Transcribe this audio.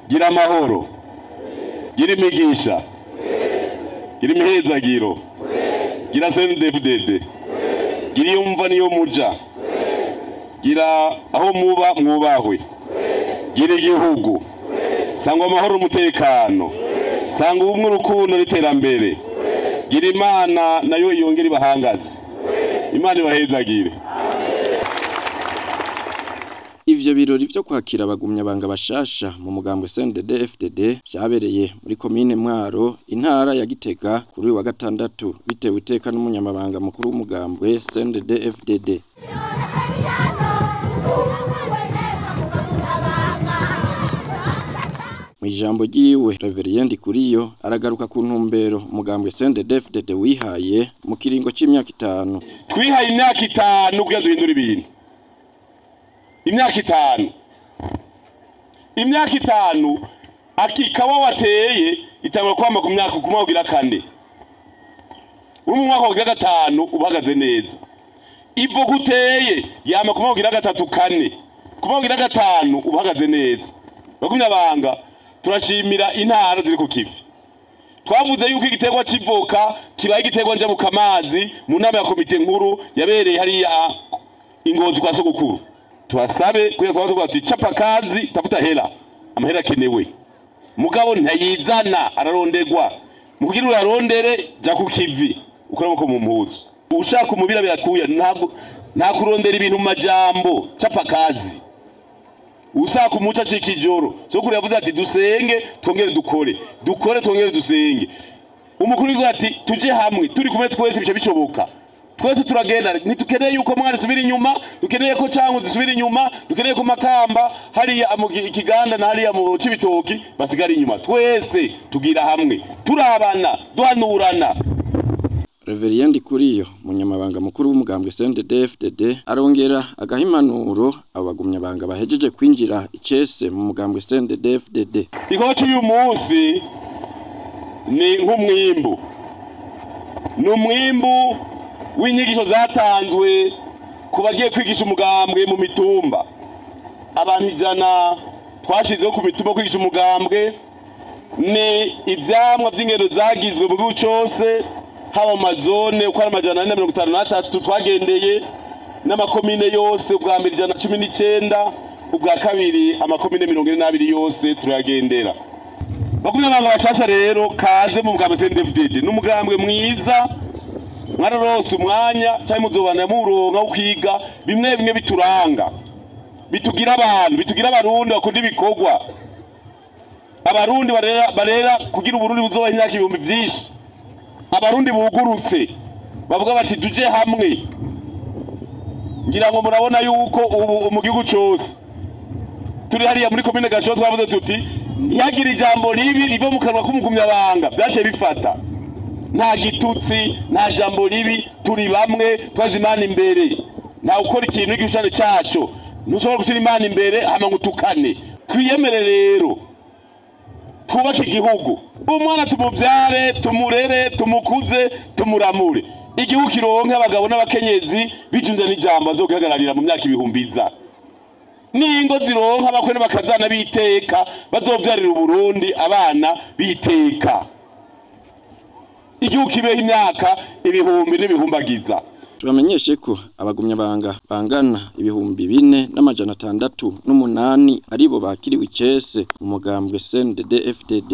Gira amahoro, gira imigisha, gira imihezagiro, gira CNDD-FDD, gira iyo mva niyo muja, gira aho muba mwubahwe, gira igihugu, sangwa amahoro umutekano, sangwa ubumwe urukundo n'iterambere, gira Imana nayo yongera ibahangaze, Imana ibahezagire. Ivyo birori vyo kwakira abagumyabanga bashasha mu mugambwe CNDD-FDD vyabereye muri komine Mwaro, intara ya Gitega, kuri uyu wa gatandatu, bitewe iteka n'umunyamabanga mukuru w'umugambwe CNDD-FDD. Mw'ijambo ryiwe, Reverien Ndikuriyo aragaruka ku ntumbero umugambwe CNDD-FDD wihaye mu kiringo c'imyaka 5. Twihaye imyaka 5 kugira duhindure ibintu. Imyaka 5. Imyaka 5 akikawa wateye itangwa kwama ku myaka kumagira 4. Uri mu mwaka wa 5 ubahagaze neza. Ivo guteye yama kumagira 3 4. Kumagira 5 ubahagaze neza. Bagumyabanga turashimira intara ziri ku kivi. Twavuze yuko igiterwa civoka kibaye igiterwa njabuka amazi mu nama ya komite nkuru yabereye hariya Ingozi kwa sogokuru. Tubasabe kuya twavuga ati chapa kazi tafuta hela. Amahera kenewe. Mugabo ntayizana ararondegwa. Mukugira urarondere ja ku kivi ukora ko mu mpuzu. Ushaka umubira birakuya ntabwo nta kurondera ibintu mu majambo chapa kazi. Usaka umuca cikijoro sokuru yavuze ati dusenge twongere dukore, dukore twongere dusenge. Umukuru w'igihugu ati tuje hamwe turi kumwe twese bice bishoboka. Twese turagenda, ntitukeneye yuko mwari subira inyuma, dukeneye ko cangu zisubira inyuma, dukeneye ko Makamba hariya mu Kiganda na hariya mu Cibitoki basigara inyuma. Twese tugira hamwe, turabana, duhanurana. Reverien Ndikuriyo, umunyamabanga mukuru w'umugambwe CNDD-FDD, arongera agaha impanuro abagumyabanga bahejeje kwinjira icese mu mugambwe CNDD-FDD. Igikorwa c'uyu munsi ni nk'umwimbu, ni umwimbu w'inyigisho zatanzwe ku bagiye kwigisha umugambwe mu mitumba. Abantu 100 twashizeho ku mitumba kwigisha umugambwe, ni ivyamwa vy'ingendo zagizwe mu gihugu cose, haba mu mazone uko ari 453 twagendeye, n'amakomine yose ubwa mbere 119, ubwa kabiri amakomine 42 yose turayagendera. Bagumyabanga bashasha rero kaze mu mugambwe CNDD-FDD, n'umugambwe mwiza mwararose umwanya cyangwa muzobana muronka ukwiga bimwe bimwe bituranga, bitugira abantu, bitugira abarundi bakunda ibikorwa, abarundi barera kugira uburundi buzoba imyaka ibihumbi vyinshi, abarundi bugurutse bavuga bati tuje hamwe. Ngira ngo murabona yuko ubu mu gihugu cose turi hariya muri komine Gashoho twavuze tuti ntihagire ijambo ribi riva mu kanwa k'umugumyabanga, vyaciye bifata. Nta gitutsi, nta jambo ribi, turi bamwe twazi Imana imbere. Nta ukora ikintu n'igishushanyo caco, ntushobora gushira Imana imbere hama ngo utukane. Twiyemere rero twubake igihugu, umwana tumuvyare, tumurere, tumukuze, tumuramure, igihugu kironke abagabo n'abakenyezi bijunja n'ijambo bazogihagararira mu myaka ibihumbi iza. N'ingo zironka abakwe n'abakazana b'iteka bazovyarira Uburundi abana b'iteka, igihugu kibeho imyaka ibihumbi n'ibihumbagiza. Tubamenyeshe ko abagumyabanga bangana 4608 aribo bakiriwe icese mu mugambwe CNDD-FDD.